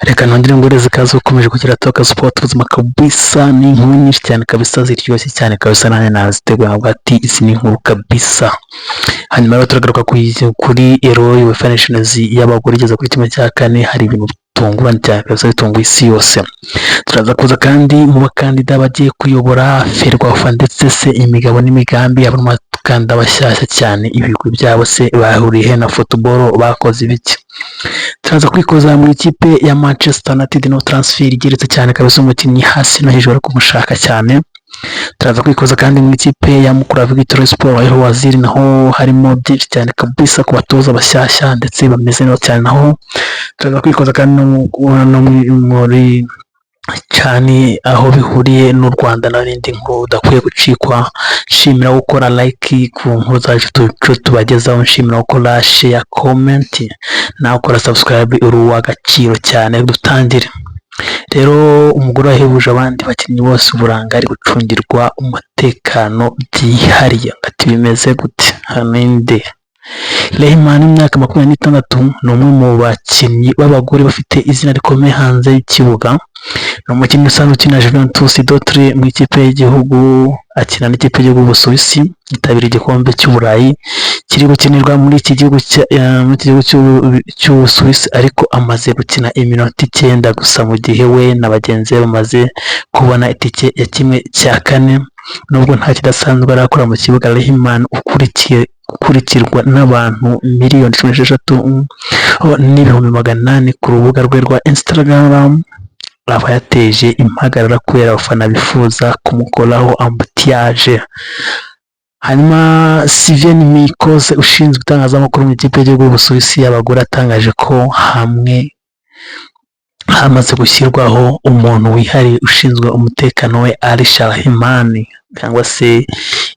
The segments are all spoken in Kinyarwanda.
Reka nongere nguhereze ikaze ukomeje kugira Toka Sport. Ubuzima kabisa ni inkuru nyinshi cyane kabisa, ziryoshye cyane kabisa. Nanjye naziteguye nkavuga ati izi ni inkuru kabisa. Hanyuma rero turagaruka kuri Euro UEFA Nations y'abagore igeze kuri 1/4. Hari ibintu bitunguranye cyane kabisa, bitunguye isi yose. Turaza kuza kandi mu bakandida bagiye kuyobora FERWAFA, ndetse se imigabo n'imigambi y'abo bakandida bashyashya cyane, ibigwi byabo se bahuriye he na football, bakoze ibiki? Turaza kwikoza mu ikipe ya Manchester United, no transfer igeretse cyane kabisa, umukinnyi hasi no hejuru bari kumushaka cyane. Turaza kwikoza kandi mu ikipe ya Mukura Victory Sport, aho Waziri naho harimo byinshi cyane kabisa ku batoza bashyashya ndetse bameze neza cyane. Naho turaza kwikoza kandi no muri cyane aho bihuriye n'u Rwanda n'indi nkuru udakwiye gucikwa. Nshimira gukora like ku nkuru zacu tubagezaho, nshimira gukora share, comment, nawe ukora subscribe, uri uw'agaciro cyane. Dutangire rero. Umugore wahebuje abandi bakinnyi bose uburanga ari gucungirwa umutekano byihariye. Ati bimeze gute? Haninde Lehmann w'imyaka 26 ni umwe mu bakinnyi b'abagore bafite izina rikomeye hanze y'ikibuga. Ni umukinnyi usanzwe ukina Juventus Dortmund mu ikipe y'igihugu, akina n'ikipe y'igihugu y'Ubusuwisi, yitabira igikombe cy'Uburayi kiri gukinirwa muri iki gihugu cy'Ubusuwisi, ariko amaze gukina iminota 9 gusa mu gihe we na bagenzi be bamaze kubona itike ya 1/4. Nubwo nta kidasanzwe arakora mu kibuga, Lehmann ukurikirwa n'abantu miliyoni 16,800,000 ku rubuga rwe rwa Instagram, aba yateje impagarara kubera abafana bifuza kumukoraho ambutiyaje. Hanyuma Sven Michels ushinzwe itangazamakuru mu ikipe y'igihugu y'Ubusuwisi y'abagore atangaje ko hamwe hamaze gushyirwaho umuntu wihariye ushinzwe umutekano we, Alisha Lehmann cyangwa se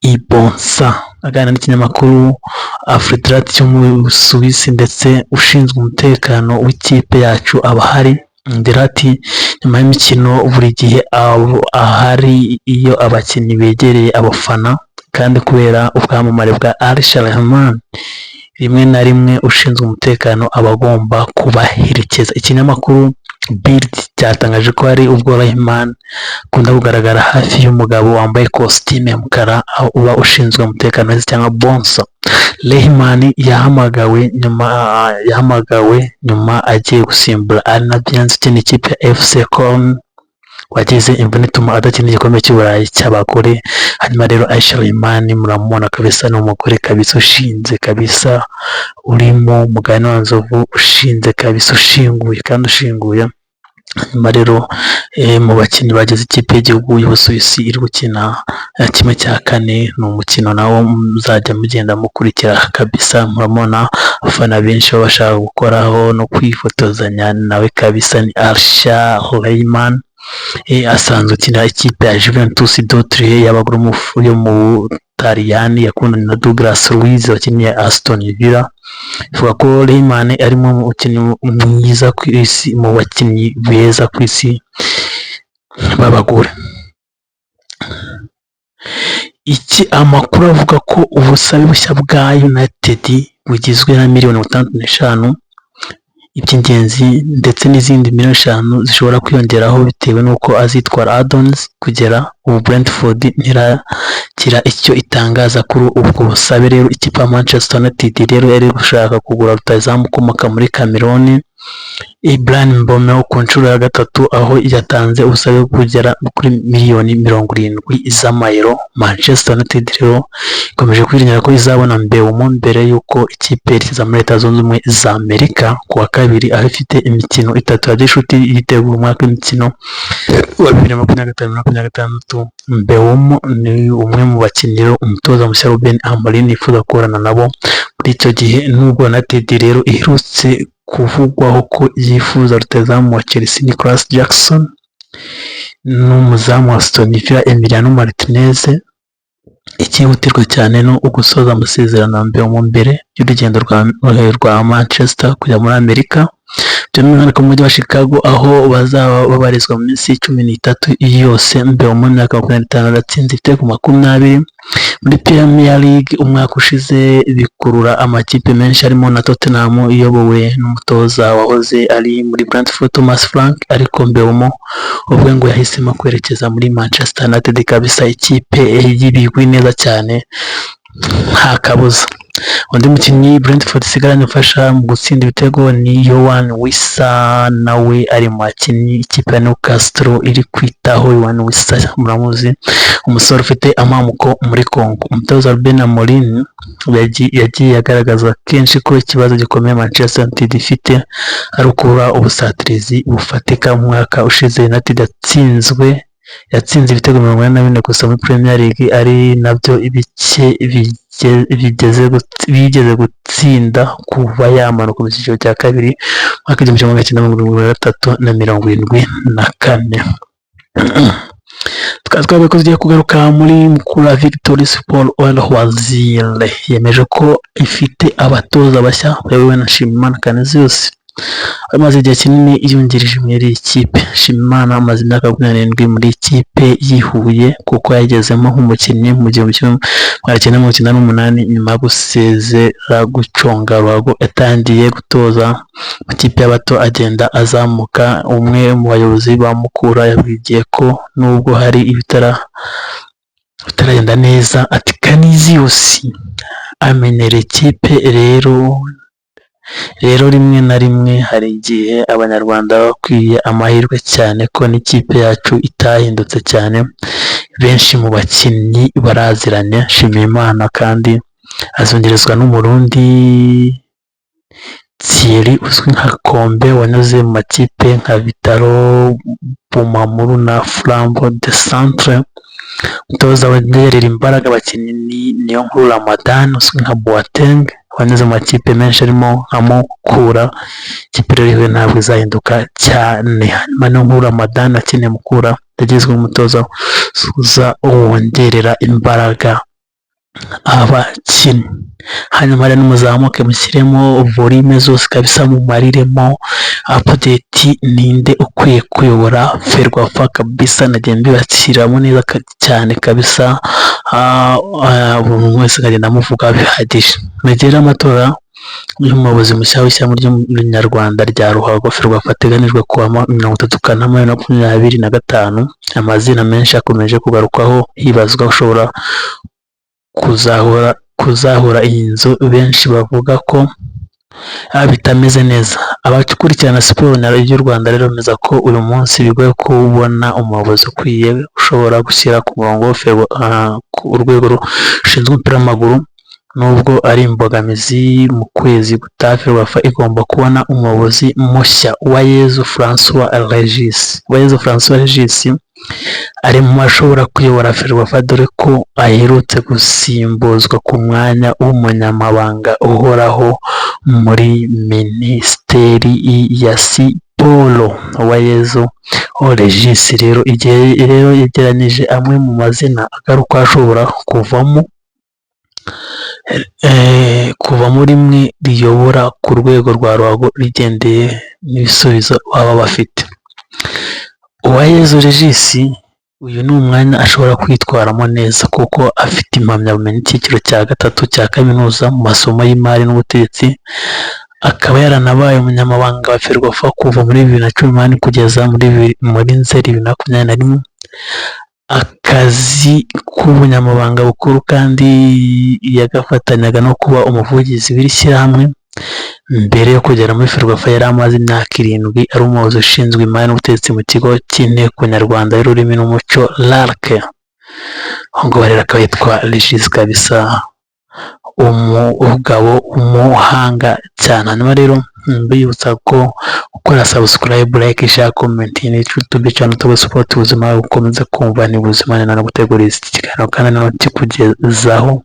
Ibonsa. Aganira n'ikinyamakuru Afredilat cyo mu Busuwisi, ndetse ushinzwe umutekano w'ikipe yacu aba ahari. Ati nyuma y'imikino buri gihe ahari iyo abakinnyi begereye abafana, kandi kubera ubwamamare bwa Alisha Lehmann, rimwe na rimwe ushinzwe umutekano aba agomba kubaherekeza. Ikinyamakuru Bild cyatangaje ko hari ubwo Lehmann akunda kugaragara hafi y'umugabo wambaye kositime y'umukara uba ushinzwe umutekano we cyangwa bouncer. Lehmann yahamagawe nyuma agiye gusimbura Alina Bienz ukina ikipe ya FC Köln wagize imvune ituma adakina igikombe cy'Uburayi cy'abagore. Hanyuma rero Alisha Lehmann muramubona kabisa, ni umugore kabisa ushinze kabisa, urimo mugani wa nzovu, ushinze kabisa, ushinguye kandi ushinguye. Hanyuma rero mu bakinnyi bagize ikipe y'igihugu y'Ubusuwisi iri gukina 1/4, ni umukino nawo muzajya mugenda mukurikira kabisa. Murabona abafana benshi baba bashaka gukoraho no kwifotozanya nawe kabisa. Ni Alisha Lehmann, asanzwe akinira ikipe ya Juventus Dortmund y'abagore yo mu Butaliyani, yakundanye na Douglas Luiz wakiniye Aston Villa. Ivuga ko Lehmann ari mu mukinnyi mwiza ku isi, mu bakinnyi beza ku isi b'abagore. Iki amakuru avuga ko ubusabe bushya bwa United bugizwe na miliyoni 65 iby'ingenzi ndetse n'izindi miliyoni 5 zishobora kwiyongeraho bitewe n'uko azitwara add-ons. Kugera ubu Brentford ntiragira icyo itangaza kuri ubwo busabe. Rero ikipe ya Manchester United rero yari gushaka kugura rutahizamu ukomoka muri Cameroon, Bryan Mbeumo, ku nshuro ya gatatu, aho yatanze ubusabe bwo kugera kuri miliyoni 70 z'amayero. Manchester United rero ikomeje kwiringira ko izabona Mbeumo mbere y'uko ikipe yerekeza muri Leta Zunze Ubumwe za Amerika ku wa kabiri, aho ifite imikino itatu ya gishuti yitegura umwaka w'imikino wa 2025-2026. Mbeumo ni umwe mu bakinnyi rero umutoza mushya Ruben Amorim yifuza gukorana nabo muri icyo gihe, nubwo United rero iherutse kuvugwaho ko yifuza rutahizamu wa Chelsea Nicolas Jackson n'umuzamu wa Aston Villa Emiliano Martinez. Icyihutirwa cyane ni ugusoza amasezerano ya Mbeumo mbere y'urugendo rwa Manchester kujya muri Amerika. By'umwihariko mu mujyi wa Chicago, aho bazaba babarizwa mu minsi 13 yose. Mbeumo, imyaka 25, yatsinze ibitego 20 muri Premier League umwaka ushize, bikurura amakipe menshi harimo na Tottenham iyobowe n'umutoza wahoze ari muri Brentford, Thomas Frank. Ariko Mbeumo ubwe ngo yahisemo kwerekeza muri Manchester United kabisa, ikipe y'ibigwi neza cyane, nta kabuza. Undi mukinnyi Brentford isigaranye ufasha mu gutsinda ibitego ni Yoane Wissa, nawe ari mu bakinnyi ikipe ya Newcastle iri kwitaho. Yoane Wissa muramuzi, umusore ufite amamuko muri Congo. Umutoza Ruben Amorim yagiye agaragaza kenshi ko ikibazo gikomeye Manchester United ifite ari ukubura ubusatirizi bufatika. Mu mwaka ushize United yatsinze ibitego 44 gusa muri Premier League, ari nabyo bike bigeze gutsinda kuva yamanuka mu cyiciro cya kabiri mu mwaka 1973 na 74. Tukaba twavuga ko tugiye kugaruka muri Mukura Victory Sport. Loisir yemeje ko ifite abatoza bashya bayobowe na Nshimiyimana Canisius, amaze igihe kinini yungirije muri iyi kipe. Nshimiyimana amaze imyaka 27 muri iyi kipe y'i Huye, kuko yagezemo nk'umukinnyi mu 1998. Nyuma yo gusezera guconga ruhago, yatangiye gutoza amakipe y'abato, agenda azamuka. Umwe mu bayobozi ba Mukura yabwiye ko nubwo hari ibitaragenda neza, ati: "Canisius amenyera ikipe. Rero rimwe na rimwe hari igihe Abanyarwanda baba bakwiye amahirwe, cyane ko n'ikipe yacu itahindutse cyane, benshi mu bakinnyi baraziranye." Nshimiyimana kandi azungerezwa n'Umurundi Thierry uzwi nka Kombe, wanyuze mu makipe nka Vital'O, Bumamuru na Flambeau du Centre. Umutoza wongerera imbaraga abakinnyi ni Niyonkuru Ramadhan uzwi nka Boateng, wanyuze mu makipe menshi arimo nka Mukura. Ikipe rero ntabwo izahinduka cyane. Hanyuma Niyonkuru Ramadhan akiniye Mukura yagizwe umutoza uza wongerera imbaraga abakinnyi. Hanyuma rero muzamuke mushyiremo volume zose kabisa, mumariremo update: ninde ukwiye kuyobora Ferwafa kabisa? Nagiye mbibashyiramo neza cyane kabisa, buri muntu wese akagenda amuvuga bihagije. Megera amatora y'umuyobozi mushya w'ishyirahamwe ry'Umunyarwanda rya ruhago Ferwafa ateganijwe kuwa 30 Kanama 2025, amazina menshi akomeje kugarukwaho, hibazwa ushobora kuzahura iyi nzu benshi bavuga ko bitameze neza. Abakurikirana siporo y'u Rwanda rero bemeza ko uyu munsi bigoye kubona umuyobozi ukwiye ushobora gushyira ku murongo urwego rushinzwe umupira w'amaguru, nubwo ari imbogamizi. Mu kwezi gutaha Ferwafa igomba kubona umuyobozi mushya. Uwayezu Francois Regis, Uwayezu Francois Regis ari mu bashobora kuyobora Ferwafa, dore ko aherutse gusimbuzwa ku mwanya w'umunyamabanga uhoraho muri Minisiteri ya Siporo. Uwayezu Regis rero, igihe rero yegeranyije amwe mu mazina agaruka ashobora kuvamo rimwe riyobora ku rwego rwa ruhago, rigendeye n'ibisubizo baba bafite. Uwayezu Regis, uyu ni umwanya ashobora kwitwaramo neza, kuko afite impamyabumenyi y'icyiciro cya gatatu cya kaminuza mu masomo y'imari n'ubutegetsi, akaba yaranabaye umunyamabanga wa Ferwafa kuva muri 2018 kugeza muri Nzeri 2021. Akazi k'ubunyamabanga bukuru kandi yagafatanyaga no kuba umuvugizi w'iri shyirahamwe. Mbere yo kugera muri Ferwafa, yari amaze imyaka 7 ari umuyobozi ushinzwe imari n'ubutegetsi mu kigo cy'Inteko Nyarwanda y'Ururimi n'Umuco, RALC. Uwo nguwo rero akaba yitwa Regis kabisa, umugabo w'umuhanga cyane. Hanyuma rero mbibutsa ko gukora subscribe, like, share, comment ni YouTube channel Togo Sport. Ubuzima bukomeza kumva ni buzima, ni no gutegura iki kiganiro kandi no kikugezaho.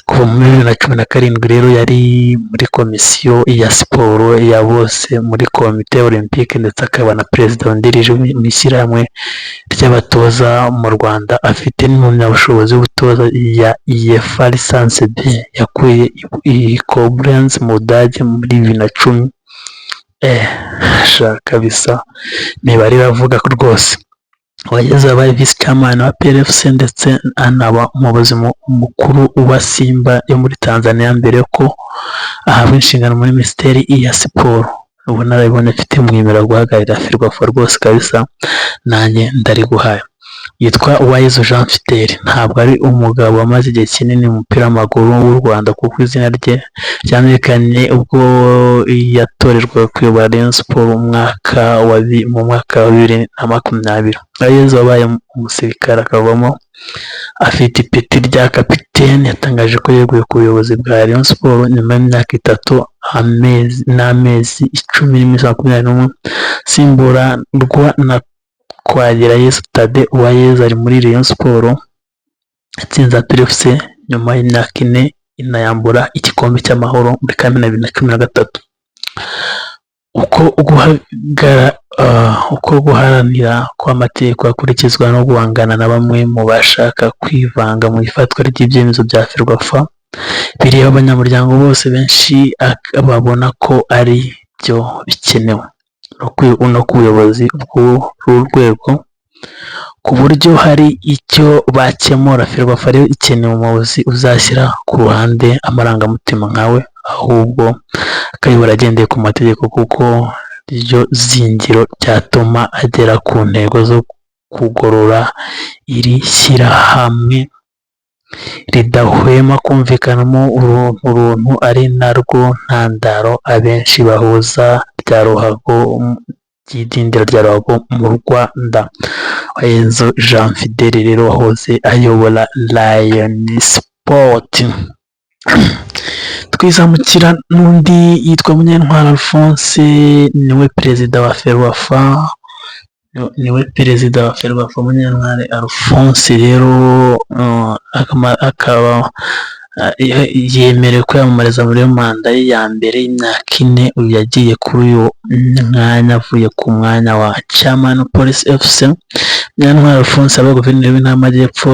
Kuva muri 2017 rero yari muri komisiyo ya siporo ya bose muri Komite Olympique, ndetse akaba na perezida wungirije mu ishyirahamwe ry'abatoza mu Rwanda. Afite n'impamyabushobozi y'ubutoza ya UEFA Licence B yakuye i Koblenz mu Budage muri 2010. Sha kabisa imibare iravuga rwose. Uwayezu yabaye Vice Chairman wa APR FC ndetse anaba umuyobozi mukuru wa Simba yo muri Tanzania mbere yuko ahabwa inshingano muri Minisiteri ya Siporo. Ubunararibonye afite bumwemerera guhagararira FERWAFA rwose kabisa, nanjye ndariguhaye. Yitwa Uwayezu Jean Fidele, ntabwo ari umugabo wamaze igihe kinini mu mupira w'amaguru w'u Rwanda, kuko izina rye ryamenyekanye ubwo yatorerwaga kuyobora Rayon Sports mu mwaka wa 2020. Uwayezu wabaye umusirikare akavamo afite ipeti rya kapitene, yatangaje ko yeguye ku buyobozi bwa Rayon Sports nyuma y'imyaka 3 n'amezi 10 n'iminsi 21, asimburwa na Twagirayezu Thadée. Uwayezu ari muri Rayon Sports yatsinze APR FC nyuma y'imyaka 4, inayambura igikombe cy'amahoro muri Kamena 2013. Uko guharanira ko amategeko akurikizwa no guhangana na bamwe mu bashaka kwivanga mu ifatwa ry'ibyemezo bya FERWAFA bireba abanyamuryango bose, benshi babona ko ari byo bikenewe no ku buyobozi bw'uru rwego ku buryo hari icyo bakemura. FERWAFA rero ikeneye umuyobozi uzashyira ku ruhande amarangamutima nkawe, ahubwo akayobora agendeye ku mategeko, kuko ryo zingiro ryatuma agera ku ntego zo kugorora iri shyirahamwe ridahwema kumvikanamo urunturuntu, ari narwo ntandaro abenshi bahuza rya ruhago ry'idindira rya ruhago mu Rwanda. Uwayezu Jean Fidele rero wahoze ayobora Rayon Sports. Twizamukira n'undi yitwa Munyantwari Alphonse, niwe perezida wa FERWAFA, niwe perezida wa FERWAFA Munyantwari Alphonse. Rero akaba yemerewe kwiyamamariza muri manda ye ya mbere y'imyaka 4. Uyu yagiye kuri uyu mwanya avuye ku mwanya wa Chairman Police FC. Munyantwari Alphonse yabaye guverineri w'intara y'Amajyepfo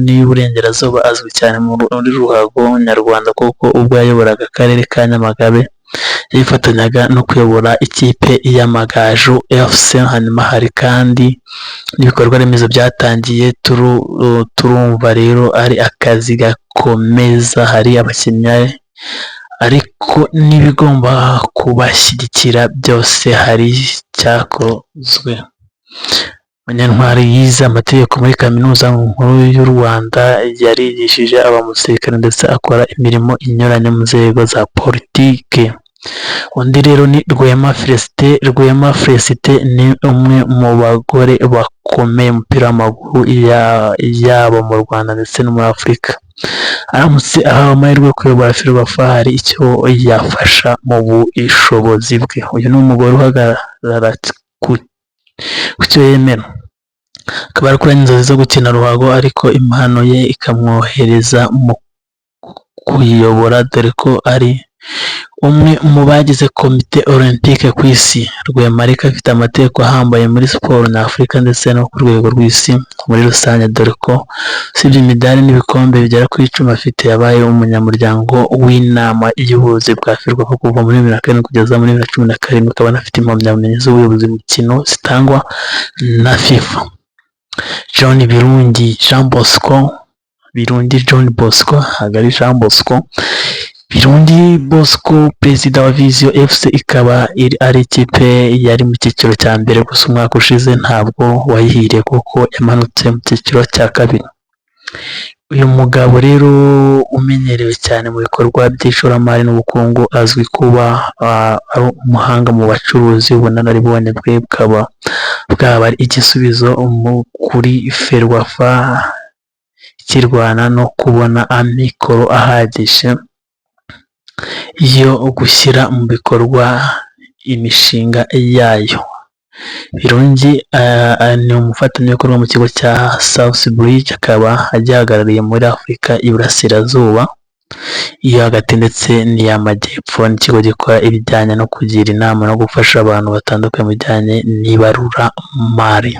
n'iy'Uburengerazuba, azwi cyane muri ruhago nyarwanda kuko ubwo yayoboraga akarere ka Nyamagabe yifatanyaga no kuyobora ikipe y'Amagaju FC. Hanyuma hari kandi n'ibikorwa remezo byatangiye, turumva rero ari akazi gakomeza, hari abakinnyi ariko n'ibigomba kubashyigikira byose hari icyakozwe. Munyantwari yize amategeko muri Kaminuza Nkuru y'u Rwanda, yarigishije, aba umusirikare ndetse akora imirimo inyuranye mu nzego za politiki. Undi rero ni Rwema Felicite. Rwema Felicite ni umwe mu bagore bakomeye mu mupira w'amaguru, yaba mu Rwanda ndetse no muri Afurika. Aramutse ahawe amahirwe yo kuyobora FERWAFA hari icyo yafasha mu bushobozi bwe. Uyu ni umugore uhagarara ku cyo yemera, akaba yarakuranye inzozi zo gukina ruhago ariko impano ye ikamwohereza mu kuyiyobora, dore ko ari umwe mu bagize Komite Olempike ku isi. Rwema ariko afite amateka ahambaye muri siporo nyafurika ndetse no ku rwego rw'isi muri rusange, dore ko usibye imidari n'ibikombe bigera ku 10 afite, yabaye umunyamuryango w'inama y'ubuyobozi bwa FERWAFA kuva muri 2007 kugeza muri 2017, akaba anafite impamyabumenyi z'ubuyobozi mu mikino zitangwa na FIFA. John Birungi Jean Bosco, Birungi John Bosco, ntabwo ari Jean Bosco, Birungi Bosco, perezida wa Vision FC, ikaba ari ikipe yari mu cyiciro cya mbere, gusa umwaka ushize ntabwo wayihiriye kuko yamanutse mu cyiciro cya kabiri. Uyu mugabo rero umenyerewe cyane mu bikorwa by'ishoramari n'ubukungu, azwi kuba ari umuhanga mu bacuruzi, ubunararibonye bwe bukaba bwaba ari igisubizo kuri FERWAFA ikirwana no kubona amikoro ahagije yo gushyira mu bikorwa imishinga yayo. Birungi ni umufatanyabikorwa mu kigo cya South Bridge, akaba agihagarariye muri Afurika y'Iburasirazuba, iyo hagati ndetse n'iy'Amajyepfo. Ni ikigo gikora ibijyanye no kugira inama no gufasha abantu batandukanye mu bijyanye n'ibaruramari.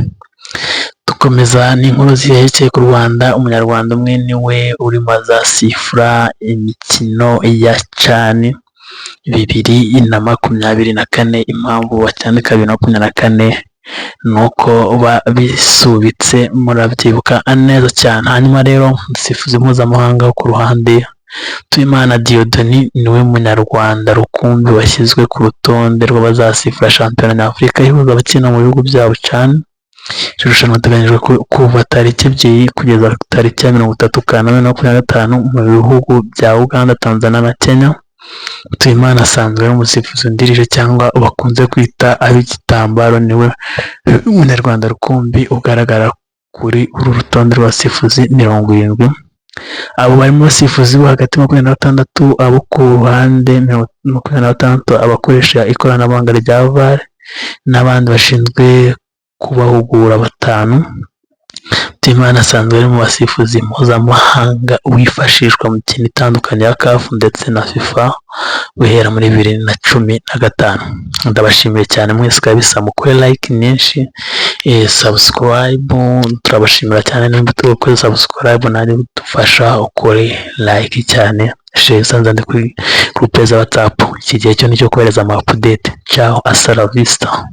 Dukomeza n'inkuru zerekeye ku Rwanda, umunyarwanda umwe niwe urimo azasifura imikino ya CHAN. 2024. Impamvu bacyandika 2024 ni uko babisubitse, murabyibuka neza cyane. Hanyuma rero umusifuzi mpuzamahanga wo ku ruhande, Tuyimana Dieudonné, niwe munyarwanda rukumbi washyizwe ku rutonde rw'abazasifura shampiyona nyafurika ihuza abakina mu bihugu byabo, CHAN. Iri rushanwa riteganyijwe kuva tariki 2 kugeza tariki ya 30 Kanama 2025 mu bihugu bya Uganda, Tanzania na Kenya. Mutuyimana asanzwe ari umusifuzi wungirije cyangwa bakunze kwita ab'igitambaro, niwe munyarwanda rukumbi ugaragara kuri uru rutonde rw'abasifuzi 70. Abo barimo abasifuzi bo hagati 26, abo ku ruhande 26, abakoresha ikoranabuhanga rya VAR n'abandi bashinzwe kubahugura batanu. Mutuyimana asanzwe ari mu basifuzi mpuzamahanga wifashishwa mu mikino itandukanye ya CAF ndetse na FIFA guhera muri 2015. Ndabashimiye cyane mwese kabisa, mukore like nyinshi, subscribe, turabashimira cyane. Nimba utakoze subscribe nanjye udufasha ukore like cyane, share usanze kuri groupe za WhatsApp. Iki gihe cyo nicyo kohereza ama update. Ciao, hasta la vista.